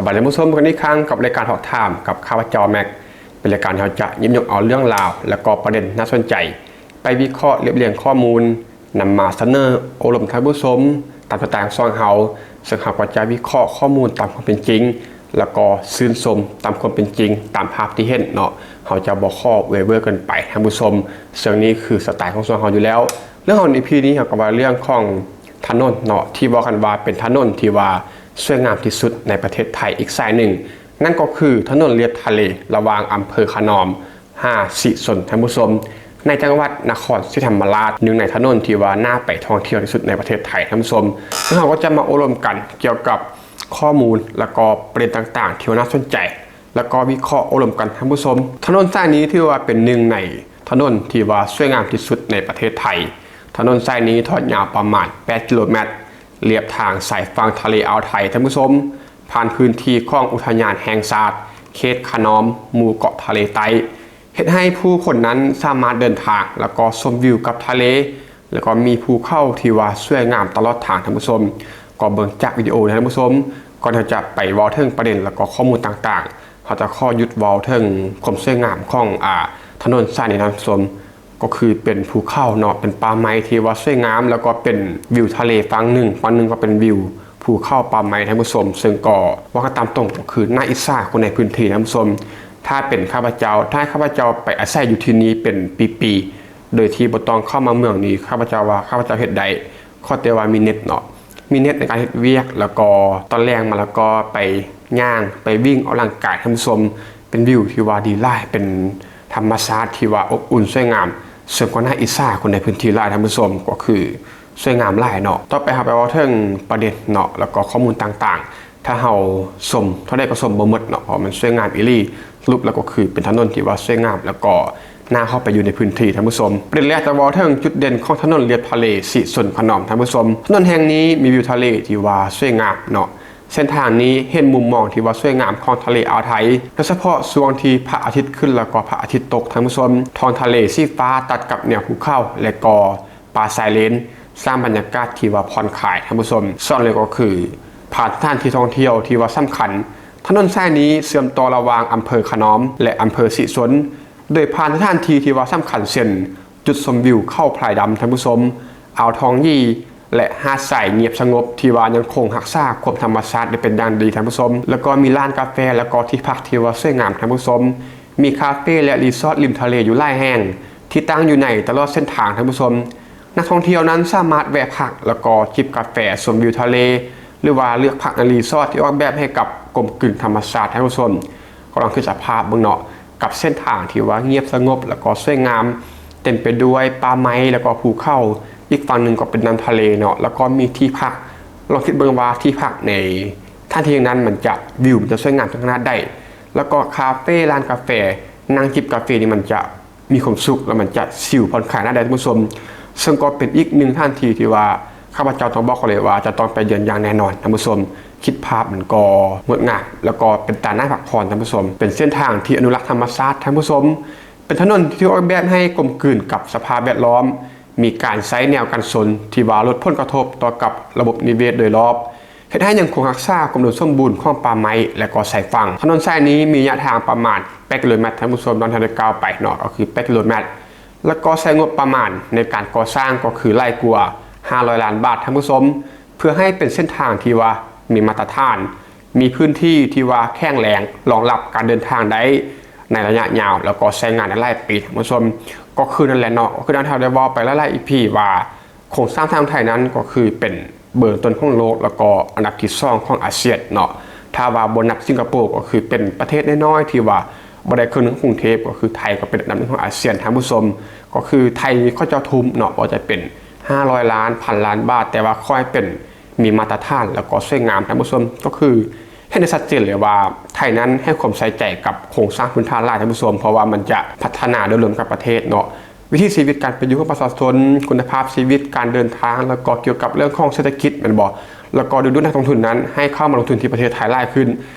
ສະບາຍດີທ່ານຜູ້ຊົມກັນອີກຄັ້ງກັບລາຍການ Talk Time ກັບຂ້າພະເຈົ້າ Max. ເປັນລາຍການທີ່ເຮົາຈະຫຍິບຍົກເອົາເລື່ອງລາວ ແລະກໍປະເດັນໜ້າສົນໃຈ ໄປວິເຄາະລຽບລຽງຂໍ້ມູນ ນຳມາສະເໜີໂອ້ລົມທ່ານຜູ້ຊົມ ຕາມສະໄຕຂອງຊ່ອງເຮົາ, ເຊິ່ງເຮົາກໍຈະວິເຄາະຂໍ້ມູນຕາມຄວາມເປັນຈິງ ແລະກໍຊື່ນຊົມຕາມຄວາມເປັນຈິງ ຕາມພາບທີ່ເຫັນເນາະ. ເຮົາຈະບໍ່ຂໍເວີເກີນໄປທ່ານຜູ້ຊົມ, ເຊິ່ງນີ້ຄືສະໄຕຂອງຊ່ອງເຮົາຢູ່ແລ້ວ. ເລື່ອງຂອງ ອີພີ ນີ້ເຮົາກໍວ່າເລື່ອງຂອງຖະໜົນເນາະ ທີ່ເວົ້າກັນວ່າເປັນຖະໜົນທີ່ວ່າສວຍງາມທີ່ສຸດໃນປະເທດໄທອີກສາຍໜຶ່ງ, ນັ້ນກໍຄືຖະໜົນລຽບທະເລ ລະຫວ່າງອຳເພີຂະໜອມ ຫາສີຊົນ ທ່ານຜູ້ຊົມ, ໃນຈັງຫວັດນະຄອນສີທຳມະລາດ, ໜຶ່ງໃນຖະໜົນທີ່ວ່າໜ້າໄປທ່ອງທ່ຽວທີ່ສຸດໃນປະເທດໄທ ທ່ານຜູ້ຊົມ. ເຮົາກໍຈະມາໂອ້ລົມກັນກ່ຽວກັບຂໍ້ມູນ ແລະກໍປະເດັນຕ່າງໆ ທີ່ວ່າໜ້າສົນໃຈ ແລະກໍວິເຄາະໂອ້ລົມກັນ ທ່ານຜູ້ຊົມ. ຖະໜົນສາຍນີ້ຖືວ່າເປັນໜຶ່ງໃນຖະໜົນທີ່ວ່າສວຍງາມທີ່ສຸດໃນປະເທດໄທ. ຖະໜົນສາຍນີ້ທອດຍາວປະມານແປດກິໂລແມັດ, ລຽບທາງຊາຍຝັ່ງທະເລອ່າວໄທ ທ່ານຜູ້ຊົມ, ຜ່ານພື້ນທີ່ຂອງອຸທະຍານແຫ່ງຊາດເຂດຂະໜອມ ໝູ່ເກາະທະເລໃຕ້, ເຮັດໃຫ້ຜູ້ຄົນນັ້ນສາມາດເດີນທາງ ແລ້ວກໍຊົມວິວກັບທະເລ, ແລ້ວກໍມີພູເຂົາທີ່ວ່າສວຍງາມຕະຫຼອດທາງ ທ່ານຜູ້ຊົມ. ກໍເບິ່ງຈາກວິດີໂອນີ້ ທ່ານຜູ້ຊົມ. ກ່ອນທີ່ເຮົາຈະໄປເວົ້າເຖິງປະເດັນ ແລ້ວກໍຂໍ້ມູນຕ່າງໆ, ເຮົາຈະຂໍຢຸດເວົ້າເຖິງຄວາມສວຍງາມຂອງ ອາ ຖະໜົນສາຍນີ້ ທ່ານຜູ້ຊົມ. ກໍຄືເປັນພູເຂົາເນາະ, ເປັນປ່າໄມ້ທີ່ວ່າສວຍງາມ ແລ້ວກໍເປັນວິວທະເລຝັ່ງໜຶ່ງ, ຝັ່ງໜຶ່ງກໍເປັນວິວພູເຂົາປ່າໄມ້ ທ່ານຜູ້ຊົມ. ເຊິ່ງກໍເວົ້າກັນຕາມຕົງ ກໍຄືໜ້າອິດສາຄົນໃນພື້ນທີ່ ທ່ານຜູ້ຊົມ. ຖ້າເປັນຂ້າພະເຈົ້າ, ຖ້າໃຫ້ຂ້າພະເຈົ້າໄປອາໄສຢູ່ທີ່ນີ້ເປັນປີໆ ໂດຍທີ່ບໍ່ຕ້ອງເຂົ້າມາເມືອງນີ້, ຂ້າພະເຈົ້າວ່າຂ້າພະເຈົ້າເຮັດໄດ້. ຂໍແຕ່ວ່າມີເນັດເນາະ, ມີເນັດໃນການເຮັດວຽກ, ແລ້ວກໍຕອນແລງມາ ແລ້ວກໍໄປຍ່າງ, ໄປວິ່ງອອກກຳລັງກາຍ, ທ່ານຜູ້ຊົມ. ເປັນວິວທີ່ວ່າດີຫຼາຍ, ເປັນທຳມະຊາດທີ່ວ່າອົບອຸ່ນສວຍງາມ, ເຊິ່ງກໍໜ້າອິດສາຄົນໃນພື້ນທີ່ຫຼາຍ, ທ່ານຜູ້ຊົມ, ກໍຄືສວຍງາມຫຼາຍເນາະ. ຕໍ່ໄປເຮົາໄປເວົ້າເຖິງປະເດັນເນາະ ແລ້ວກໍຂໍ້ມູນຕ່າງໆ. ຖ້າເຮົາຊົມເທົ່າໃດກໍຊົມບໍ່ໝົດເນາະ, ເພາະມັນສວຍງາມອີ່ຫຼີ. ສະຫຼຸບແລ້ວກໍຄືເປັນຖະໜົນທີ່ວ່າສວຍງາມ ແລ້ວກໍໜ້າເຂົ້າໄປຢູ່ໃນພື້ນທີ່, ທ່ານຜູ້ຊົມ. ປະເດັນແລກຈະເວົ້າເຖິງຈຸດເດັ່ນຂອງຖະໜົນລຽບທະເລສີຊົນຂະໜອມ, ທ່ານຜູ້ຊົມ. ຖະໜົນແຫ່ງນີ້ມີວິວທະເລທີ່ວ່າສວຍງາມເນາະ. ເສັ້ນທາງນີ້ເຫັນມຸມມອງທີ່ວ່າສວຍງາມຂອງທະເລອ່າວໄທ, ໂດຍສະເພາະຊ່ວງທີ່ພະອາທິດຂຶ້ນ ແລ້ວກໍພະອາທິດຕົກ, ທ່ານຜູ້ຊົມ. ທ້ອງທະເລສີຟ້າຕັດກັບແນວພູເຂົາ ແລະກໍ ປ່າຊາຍເລນ, ສ້າງບັນຍາກາດທີ່ວ່າຜ່ອນຄາຍ, ທ່ານຜູ້ຊົມ. ສ່ວນເລີຍກໍຄືຜ່ານສະຖານທີ່ທ່ອງທ່ຽວທີ່ວ່າສຳຄັນ. ຖະໜົນສາຍນີ້ເຊື່ອມຕໍ່ລະຫວ່າງອຳເພີຂະໜອມ ແລະ ອຳເພີສີຊົນ, ໂດຍຜ່ານສະຖານທີ່ທີ່ວ່າສຳຄັນ ເຊັ່ນ ຈຸດຊົມວິວເຂົາພລາຍດຳ, ທ່ານຜູ້ຊົມ, ອ່າວທອງຢີ່ ແລະ ຫາດຊາຍງຽບສະຫງົບ ທີ່ວ່າຍັງຄົງຮັກສາຄວາມທຳມະຊາດໄດ້ເປັນຢ່າງດີ, ທ່ານຜູ້ຊົມ. ແລ້ວກໍມີຮ້ານກາແຟ ແລ້ວກໍທີ່ພັກທີ່ວ່າສວຍງາມ, ທ່ານຜູ້ຊົມ. ມີຄາເຟ ແລະ ຣີສອດລິມທະເລຢູ່ຫຼາຍແຫ່ງ ທີ່ຕັ້ງຢູ່ໃນຕະຫຼອດເສັ້ນທາງ, ທ່ານຜູ້ຊົມ. ນັກທ່ອງທ່ຽວນັ້ນສາມາດແວະພັກ ແລ້ວກໍຈິບກາແຟຊົມວິວທະເລ ຫຼືວ່າເລືອກພັກໃນຣີສອດທີ່ອອກແບບໃຫ້ກັບກົມກືນທຳມະຊາດ, ທ່ານຜູ້ຊົມ. ກໍລອງຄິດສະພາບເບິ່ງເນາະ, ກັບເສັ້ນທາງທີ່ວ່າງຽບສະຫງົບ ແລ້ວກໍສວຍງາມ, ເຕັມໄປດ້ວຍປ່າໄມ້ ແລ້ວກໍພູເຂົາ, ອີກຝັ່ງໜຶ່ງກໍເປັນນ້ຳທະເລເນາະ, ແລ້ວກໍມີທີ່ພັກ. ລອງຄິດເບິ່ງວ່າທີ່ພັກໃນສະຖານທີ່ແຫ່ງນັ້ນ ມັນຈະ ວິວມັນຈະສວຍງາມເຖິງຂະໜາດໃດ, ແລ້ວກໍຄາເຟ ຮ້ານກາແຟ, ນັ່ງຈິບກາເຟນີ້ ມັນຈະ ມີຄວາມສຸກ ແລະ ມັນຈະຊິວຜ່ອນຄາຍໜ້າໄດ້, ທ່ານຜູ້ຊົມ. ເຊິ່ງກໍເປັນອີກໜຶ່ງສະຖານທີ່ທີ່ວ່າຂ້າພະເຈົ້າຕ້ອງບອກເຂົາເລີຍວ່າຈະຕ້ອງໄປເຢືອນຢ່າງແນ່ນອນ, ທ່ານຜູ້ຊົມ. ຄິດພາບມັນກໍງົດງາມ ແລ້ວກໍເປັນຕາໜ້າພັກຜ່ອນ, ທ່ານຜູ້ຊົມ. ເປັນເສັ້ນທາງທີ່ອະນຸລັກທຳມະຊາດ, ທ່ານຜູ້ຊົມ. ເປັນຖະໜົນທີ່ອອກແບບໃຫ້ກົມກືນກັບສະພາບແວດລ້ອມ, ມີການໃຊ້ແນວກັນຊົນທີ່ວ່າລົດຜົນກະທົບຕໍ່ກັບລະບົບນິເວດໂດຍລອບ. ເຮັດໃຫ້ຍັງຄົງຮັກສາຄວາມອຸດົມສົມບູນຂອງປ່າໄມ້ ແລະ ກໍຊາຍຝັ່ງ. ຖະໜົນສາຍນີ້ມີໄລຍະທາງປະມານແປດກິໂລແມັດ, ທ່ານຜູ້ຊົມ, ດັ່ງທີ່ໄດ້ກ່າວໄປເນາະ, ກໍຄືແປດກິໂລແມັດ, ແລ້ວກໍໃຊ້ງົບປະມານໃນການກໍ່ສ້າງກໍຄືຫຼາຍກວ່າຫ້າຮ້ອຍລ້ານບາດ, ທ່ານຜູ້ຊົມ, ເພື່ອໃຫ້ເປັນເສັ້ນທາງທີ່ວ່າມີມາດຕະຖານ, ມີພື້ນທີ່ທີ່ວ່າແຂງແຮງ ຮອງຮັບການເດີນທາງໄດ້ໃນໄລຍະຍາວ ແລ້ວກໍໃຊ້ງານໄດ້ຫຼາຍປີ, ທ່ານຜູ້ຊົມ. ກໍຄືນັ້ນແຫຼະເນາະ, ກໍຄືດັ່ງທີ່ເຮົາໄດ້ເວົ້າໄປຫຼາຍໆ ອີພີ ວ່າ ໂຄງສ້າງທາງໄທນັ້ນກໍຄືເປັນເບີຕົ້ນຂອງໂລກ ແລ້ວກໍອັນດັບທີສອງຂອງອາຊຽນເນາະ. ຖ້າວ່າບໍ່ນັບສິງກະໂປ ກໍຄືເປັນປະເທດນ້ອຍໆ ທີ່ວ່າບໍ່ໄດ້ເຄິ່ງໜຶ່ງຂອງກຸງເທບ, ກໍຄືໄທກໍເປັນອັນດັບໜຶ່ງຂອງອາຊຽນ, ທ່ານຜູ້ຊົມ. ກໍຄືໄທນີ້ເຂົາເຈົ້າທຸ່ມເນາະ, ບໍ່ວ່າຈະເປັນຫ້າຮ້ອຍລ້ານ, ພັນລ້ານບາດ, ແຕ່ວ່າຂໍໃຫ້ເປັນ ມີມາດຕະຖານ ແລ້ວກໍສວຍງາມ, ທ່ານຜູ້ຊົມ. ກໍຄື ເຫັນໄດ້ຊັດເຈນເລີຍວ່າໄທນັ້ນໃຫ້ຄວາມໃສ່ໃຈກັບໂຄງສ້າງພື້ນຖານຫຼາຍ, ທ່ານຜູ້ຊົມ, ເພາະວ່າມັນຈະພັດທະນາໂດຍລວມກັບປະເທດເນາະ. ວິຖີຊີວິດການເປັນຢູ່ຂອງປະຊາຊົນ, ຄຸນນະພາບຊີວິດ, ການເດີນທາງ, ແລ້ວກໍກ່ຽວກັບເລື່ອງຂອງເສດຖະກິດ, ແມ່ນບໍ່? ແລ້ວກໍດຶງດູດນັກລົງທຶນນັ້ນໃຫ້ເຂົ້າມາລົງທຶນທີ່ປະເທດໄທຫຼາຍຂຶ້ນ,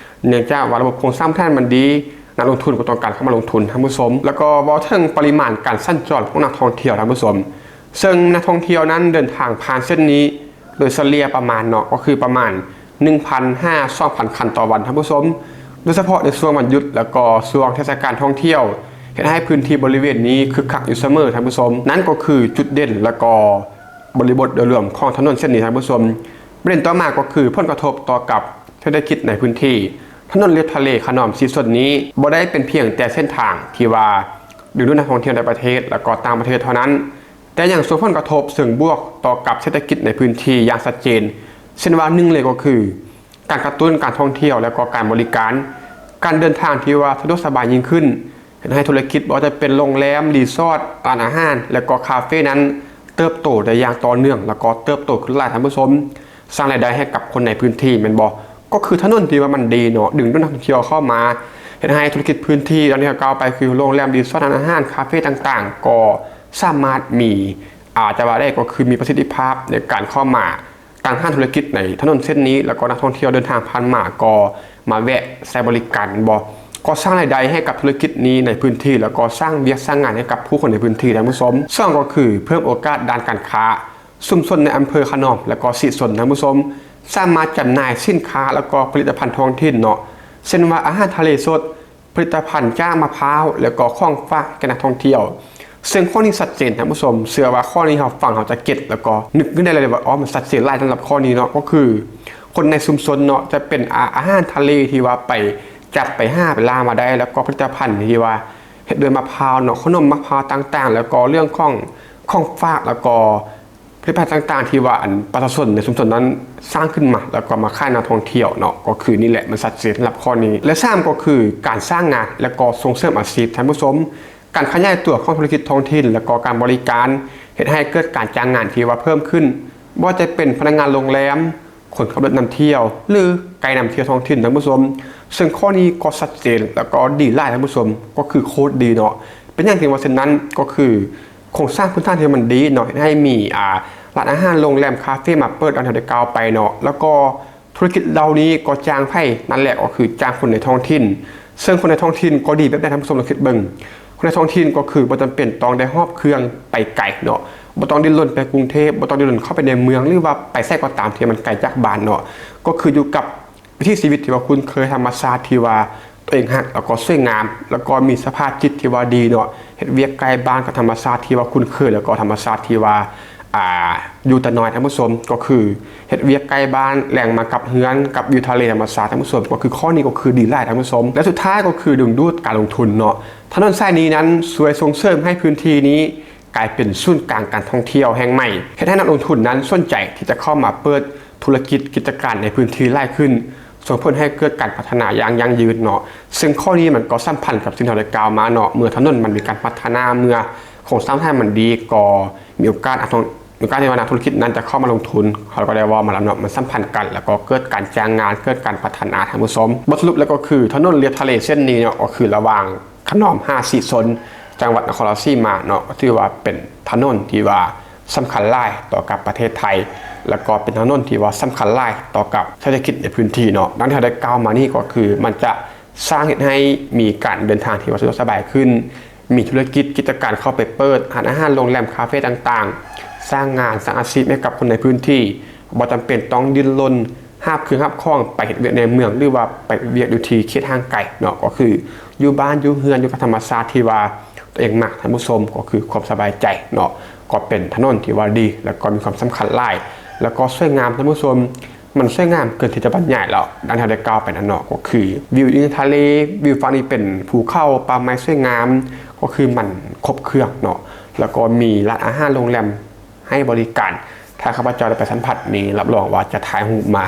ເນື່ອງຈາກວ່າລະບົບໂຄງສ້າງພື້ນຖານມັນດີ, ນັກລົງທຶນກໍຕ້ອງການເຂົ້າມາລົງທຶນ, ທ່ານຜູ້ຊົມ. ແລ້ວກໍເວົ້າເຖິງປະລິມານການສັນຈອນຂອງນັກທ່ອງທ່ຽວ, ທ່ານຜູ້ຊົມ, ເຊິ່ງນັກທ່ອງທ່ຽວນັ້ນເດີນທາງຜ່ານເສັ້ນນີ້ ໂດຍສະເລ່ຍປະມານເນາະ ກໍຄືປະມານ ໜຶ່ງພັນຫາສອງພັນຄັນຕໍ່ວັນ ທ່ານຜູ້ຊົມ, ໂດຍສະເພາະໃນຊ່ວງວັນຢຸດ ແລ້ວກໍຊ່ວງເທດສະການທ່ອງທ່ຽວ ເຮັດໃຫ້ພື້ນທີ່ບໍລິເວນນີ້ຄຶກຄັກຢູ່ສະເໝີ ທ່ານຜູ້ຊົມ. ນັ້ນກໍຄືຈຸດເດັ່ນ ແລ້ວກໍບໍລິບົດໂດຍລວມຂອງຖະໜົນເສັ້ນນີ້ ທ່ານຜູ້ຊົມ. ປະເດັນຕໍ່ມາກໍຄືຜົນກະທົບຕໍ່ກັບເສດຖະກິດໃນພື້ນທີ່. ຖະໜົນລຽບທະເລຂະໜອມສີຊົນນີ້ ບໍ່ໄດ້ເປັນພຽງແຕ່ເສັ້ນທາງທີ່ວ່າດຶງດູດນັກທ່ອງທ່ຽວໃນປະເທດ ແລ້ວກໍຕ່າງປະເທດເທົ່ານັ້ນ, ແຕ່ຍັງສົ່ງຜົນກະທົບເຊີງບວກຕໍ່ກັບເສດຖະກິດໃນພື້ນທີ່ຢ່າງຊັດເຈນ. ເຊັ່ນວ່າ ໜຶ່ງເລີຍກໍຄື ການກະຕຸ້ນການທ່ອງທ່ຽວ ແລະ ກໍການບໍລິການ, ການເດີນທາງທີ່ວ່າສະດວກສະບາຍຍິ່ງຂຶ້ນ ເຮັດໃຫ້ທຸລະກິດບໍ່ວ່າຈະເປັນໂຮງແຮມ, ຣີສອດ, ຮ້ານອາຫານ ແລະ ກໍຄາເຟນັ້ນເຕີບໂຕໄດ້ຢ່າງຕໍ່ເນື່ອງ ແລ້ວກໍເຕີບໂຕຂຶ້ນຫຼາຍ ທ່ານຜູ້ຊົມ. ສ້າງລາຍໄດ້ໃຫ້ກັບຄົນໃນພື້ນທີ່ແມ່ນບໍ່? ກໍຄືຖະໜົນທີ່ວ່າມັນດີເນາະ, ດຶງດູດນັກທ່ອງທ່ຽວເຂົ້າມາ, ເຮັດໃຫ້ທຸລະກິດພື້ນທີ່ ດັ່ງທີ່ຂ້າກ່າວໄປ ຄືໂຮງແຮມ, ຣີສອດ, ຮ້ານອາຫານ, ຄາເຟຕ່າງໆ ກໍສາມາດມີ ອາດຈະວ່າໄດ້ກໍຄືມີປະສິດທິພາບໃນການເຂົ້າມາ ຕັ້ງຮ້ານທຸລະກິດໃນຖະໜົນເສັ້ນນີ້ ແລ້ວກໍນັກທ່ອງທ່ຽວເດີນທາງຜ່ານມາກໍມາແວະໃຊ້ບໍລິການແມ່ນບໍ່? ກໍສ້າງລາຍໄດ້ໃຫ້ກັບທຸລະກິດນີ້ໃນພື້ນທີ່ ແລ້ວກໍສ້າງວຽກສ້າງງານໃຫ້ກັບຜູ້ຄົນໃນພື້ນທີ່ ທ່ານຜູ້ຊົມ. ສອງ ກໍຄືເພີ່ມໂອກາດດ້ານການຄ້າ. ຊຸມຊົນໃນອຳເພີຂະໜອມ ແລ້ວກໍສີຊົນ ທ່ານຜູ້ຊົມ ສາມາດຈຳໜ່າຍສິນຄ້າ ແລ້ວກໍຜະລິດຕະພັນທ້ອງຖິ່ນເນາະ, ເຊັ່ນວ່າອາຫານທະເລສົດ, ຜະລິດຕະພັນຈາກມະພ້າວ ແລ້ວກໍຂອງຝາກແກ່ນັກທ່ອງທ່ຽວ. ເຊິ່ງຂໍ້ນີ້ຊັດເຈນ ທ່ານຜູ້ຊົມ, ເຊື່ອວ່າຂໍ້ນີ້ເຮົາຟັງເຮົາຈະເກັດ ແລ້ວກໍນຶກຂຶ້ນໄດ້ເລີຍວ່າ ອໍ ມັນຊັດເຈນຫຼາຍສຳລັບຂໍ້ນີ້ເນາະ, ກໍຄືຄົນໃນຊຸມຊົນເນາະ ຈະເປັນອາ ອາຫານທະເລທີ່ວ່າໄປຈັບໄປຫາໄປລ່າມາໄດ້ ແລ້ວກໍຜະລິດຕະພັນທີ່ວ່າເຮັດດ້ວຍມະພ້າວເນາະ, ຂະໜົມມະພ້າວຕ່າງໆ ແລ້ວກໍເລື່ອງຂອງຂອງຝາກ ແລ້ວກໍ ຜະລິດຕະພັນຕ່າງໆ ທີ່ວ່າອັນປະຊາຊົນໃນຊຸມຊົນນັ້ນສ້າງຂຶ້ນມາ ແລ້ວກໍມາຂາຍນັກທ່ອງທ່ຽວເນາະ, ກໍຄືນີ້ແຫຼະ ມັນຊັດເຈນສຳລັບຂໍ້ນີ້. ແລະ ສາມ ກໍຄືການສ້າງງານ ແລ້ວກໍສົ່ງເສີມອາຊີບ ທ່ານຜູ້ຊົມ. ການຂະຫຍາຍຕົວຂອງທຸລະກິດທ້ອງຖິ່ນ ແລ້ວກໍການບໍລິການ ເຮັດໃຫ້ເກີດການຈ້າງງານທີ່ວ່າເພີ່ມຂຶ້ນ, ບໍ່ວ່າຈະເປັນພະນັກງານໂຮງແຮມ, ຄົນຂັບລົດນຳທ່ຽວ ຫຼື ໄກນຳທ່ຽວທ້ອງຖິ່ນ ທ່ານຜູ້ຊົມ. ເຊິ່ງຂໍ້ນີ້ກໍຊັດເຈນ ແລ້ວກໍດີຫຼາຍ ທ່ານຜູ້ຊົມ, ກໍຄືໂຄດດີເນາະ. ເປັນຫຍັງຈຶ່ງວ່າເຊັ່ນນັ້ນ? ກໍຄື ໂຄງສ້າງພື້ນຖານທີ່ມັນດີເນາະ, ເຮັດໃຫ້ມີ ອ່າ ຮ້ານອາຫານ, ໂຮງແຮມ, ຄາເຟມາເປີດ ດັ່ງທີ່ໄດ້ກ່າວໄປເນາະ, ແລ້ວກໍທຸລະກິດເຫຼົ່ານີ້ກໍຈ້າງໃຜ? ນັ້ນແຫຼະ ກໍຄືຈ້າງຄົນໃນທ້ອງຖິ່ນ. ເຊິ່ງຄົນໃນທ້ອງຖິ່ນກໍດີແບບໃດ? ທ່ານຜູ້ຊົມລອງຄິດເບິ່ງ, ຄົນໃນທ້ອງຖິ່ນກໍຄືບໍ່ຈຳເປັນຕ້ອງໄດ້ຫອບເຄື່ອງໄປໄກເນາະ, ບໍ່ຕ້ອງດີ້ນລົນໄປກຸງເທບ, ບໍ່ຕ້ອງດີ້ນລົນເຂົ້າໄປໃນເມືອງ ຫຼືວ່າໄປໃສກໍຕາມທີ່ມັນໄກຈາກບ້ານເນາະ, ກໍຄືຢູ່ກັບ ວິຖີຊີວິດທີ່ວ່າຄຸ້ນເຄີຍ, ທຳມະຊາດທີ່ວ່າຕົວເອງຮັກ ແລ້ວກໍສວຍງາມ, ແລ້ວກໍມີສະພາບຈິດທີ່ວ່າດີເນາະ, ເຮັດວຽກໃກ້ບ້ານກັບທຳມະຊາດທີ່ວ່າຄຸ້ນເຄີຍ ແລ້ວກໍທຳມະຊາດທີ່ວ່າ ອ່າ ຢູ່ແຕ່ນ້ອຍ ທ່ານຜູ້ຊົມ, ກໍຄືເຮັດວຽກໃກ້ບ້ານ, ແລ່ນມາກັບເຮືອນ, ກັບວິວທະເລ, ທຳມະຊາດ ທ່ານຜູ້ຊົມ, ກໍຄືຂໍ້ນີ້ກໍຄືດີຫຼາຍ ທ່ານຜູ້ຊົມ. ແລະ ສຸດທ້າຍກໍຄືດຶງດູດການລົງທຶນເນາະ. ຖະໜົນສາຍນີ້ນັ້ນຊ່ວຍສົ່ງເສີມໃຫ້ພື້ນທີ່ນີ້ ກາຍເປັນສູນກາງການທ່ອງທ່ຽວແຫ່ງໃໝ່, ເຮັດໃຫ້ນັກລົງທຶນນັ້ນສົນໃຈທີ່ຈະເຂົ້າມາເປີດທຸລະກິດກິດຈະການໃນພື້ນທີ່ຫຼາຍຂຶ້ນ, ສົ່ງຜົນໃຫ້ເກີດການພັດທະນາຢ່າງຢັ້ງຢືນເນາະ. ເຊິ່ງຂໍ້ນີ້ມັນກໍສຳພັນກັບສິ່ງທີ່ເຮົາໄດ້ກ່າວມາເນາະ, ເມື່ອຖະໜົນມັນມີການພັດທະນາ, ເມື່ອໂຄງສ້າງທາງມັນດີ, ກໍມີໂອກາດ ອາດຕ້ອງ ໂອກາດທີ່ວ່ານັກທຸລະກິດນັ້ນຈະເຂົ້າມາລົງທຶນ, ເຮົາກໍໄດ້ເວົ້າມາແລ້ວເນາະ, ມັນສຳພັນກັນ ແລ້ວກໍເກີດການຈ້າງງານ, ເກີດການພັດທະນາ, ທ່ານຜູ້ຊົມ. ບົດສະຫຼຸບແລ້ວກໍຄື ຖະໜົນລຽບທະເລເສັ້ນນີ້ເນາະ, ກໍຄືລະຫວ່າງ ຂະໜອມຫາສີຊົນ ຈັງຫວັດນະຄອນລາຊສີມາເນາະ, ກໍຖືວ່າເປັນຖະໜົນທີ່ວ່າສຳຄັນຫຼາຍຕໍ່ກັບປະເທດໄທ ແລ້ວກໍເປັນຖະໜົນທີ່ວ່າສຳຄັນຫຼາຍຕໍ່ກັບເສດຖະກິດໃນພື້ນທີ່ເນາະ. ດັ່ງທີ່ເຮົາໄດ້ກ່າວມານີ້ ກໍຄືມັນຈະສ້າງເຮັດໃຫ້ມີການເດີນທາງທີ່ວ່າສະດວກສະບາຍຂຶ້ນ, ມີທຸລະກິດກິດຈະການເຂົ້າໄປເປີດ, ຮ້ານອາຫານ, ໂຮງແຮມ, ຄາເຟຕ່າງໆ, ສ້າງງານ, ສ້າງອາຊີບໃຫ້ກັບຄົນໃນພື້ນທີ່, ບໍ່ຈຳເປັນຕ້ອງດີ້ນລົນ ຫາບເຄື່ອງຫາບຂອງໄປເຮັດວຽກໃນເມືອງ ຫຼືວ່າໄປເຮັດວຽກຢູ່ທີ່ເຂດຫ່າງໄກເນາະ, ກໍຄືຢູ່ບ້ານຢູ່ເຮືອນ ຢູ່ກັບທຳມະຊາດທີ່ວ່າຕົວເອງມັກ, ທ່ານຜູ້ຊົມ, ກໍຄືຄວາມສະບາຍໃຈເນາະ. ກໍເປັນຖະໜົນທີ່ວ່າດີ ແລ້ວກໍມີຄວາມສຳຄັນຫຼາຍ ແລ້ວກໍສວຍງາມ, ທ່ານຜູ້ຊົມ, ມັນສວຍງາມເກີນທີ່ຈະບັນຍາຍແລ້ວ. ດັ່ງທີ່ເຮົາໄດ້ກ່າວໄປນັ້ນເນາະ, ກໍຄືວິວຢູ່ທະເລ, ວິວຝັ່ງນີ້ເປັນພູເຂົາ, ປ່າໄມ້ສວຍງາມ, ກໍຄືມັນຄົບເຄື່ອງເນາະ, ແລ້ວກໍມີຮ້ານອາຫານ, ໂຮງແຮມ ໃຫ້ບໍລິການ. ຖ້າຂ້າພະເຈົ້າໄດ້ໄປສຳຜັດນີ້ ຮັບຮອງວ່າຈະຖ່າຍຮູບມາ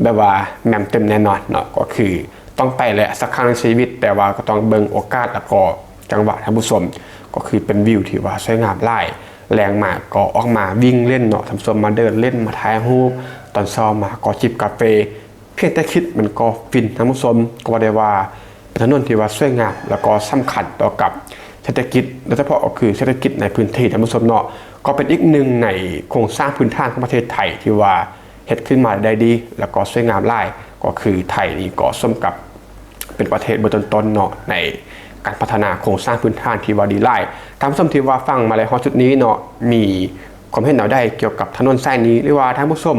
ແບບວ່າແມ່ນເຕັມແນ່ນອນເນາະ, ກໍຄືຕ້ອງໄປແຫຼະ ສັກຄັ້ງໃນຊີວິດ, ແຕ່ວ່າກໍຕ້ອງເບິ່ງໂອກາດ ແລ້ວກໍຈັງຫວະ, ທ່ານຜູ້ຊົມ. ກໍຄືເປັນວິວທີ່ວ່າສວຍງາມຫຼາຍ, ແລງມາກໍອອກມາວິ່ງເລ່ນເນາະ, ທ່ານຜູ້ຊົມ, ມາເດີນເລ່ນ, ມາຖ່າຍຮູບ, ຕອນເຊົ້າມາກໍຈິບກາເຟ. ພຽງແຕ່ຄິດມັນກໍຟິນ, ທ່ານຜູ້ຊົມ, ກໍວ່າໄດ້ວ່າເປັນຖະໜົນທີ່ວ່າສວຍງາມ ແລ້ວກໍສຳຄັນຕໍ່ກັບເສດຖະກິດ, ໂດຍສະເພາະກໍຄືເສດຖະກິດໃນພື້ນທີ່, ທ່ານຜູ້ຊົມເນາະ. ກໍເປັນອີກໜຶ່ງໃນໂຄງສ້າງພື້ນຖານຂອງປະເທດໄທທີ່ວ່າເຮັດຂຶ້ນມາໄດ້ດີ ແລ້ວກໍສວຍງາມຫຼາຍ, ກໍຄືໄທນີ້ກໍສົມກັບເປັນປະເທດເບີຕົ້ນໆເນາະ ໃນການພັດທະນາໂຄງສ້າງພື້ນຖານທີ່ວ່າດີຫຼາຍ. ທ່ານຜູ້ຊົມທີ່ວ່າຟັງມາແລ້ວຮອດຈຸດນີ້ເນາະ, ມີ ຄວາມເຫັນແນວໃດກ່ຽວກັບຖະໜົນສາຍນີ້ ຫຼືວ່າທ່ານຜູ້ຊົມ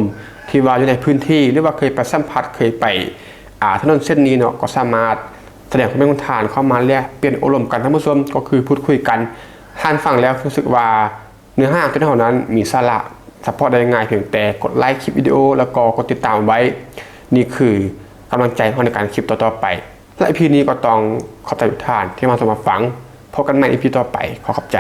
ທີ່ວ່າຢູ່ໃນພື້ນທີ່ ຫຼືວ່າເຄີຍໄປສຳຜັດ ເຄີຍໄປ ອ່າ ຖະໜົນເສັ້ນນີ້ເນາະ ກໍສາມາດສະແດງຄວາມເຫັນຂອງທ່ານເຂົ້າມາແລກປ່ຽນໂອ້ລົມກັນ ທ່ານຜູ້ຊົມ ກໍຄືພູດຄຸຍກັນ. ທ່ານຟັງແລ້ວຮູ້ສຶກວ່າເນື້ອຫາຂອງເຮົານັ້ນມີສາລະ ຊັບພອດໄດ້ງ່າຍ ພຽງແຕ່ກົດໄລຄລິບວິດີໂອ ແລ້ວກໍກົດຕິດຕາມໄວ້. ນີ້ຄືກຳລັງໃຈຂອງເຮົາໃນການຄລິບຕໍ່ໆໄປ. ແລະ ອີພີນີ້ກໍຕ້ອງຂອບໃຈທຸກທ່ານທີ່ມາຊົມມາຟັງ. ພົບກັນໃໝ່ອີພີຕໍ່ໄປ. ຂໍຂອບໃຈ.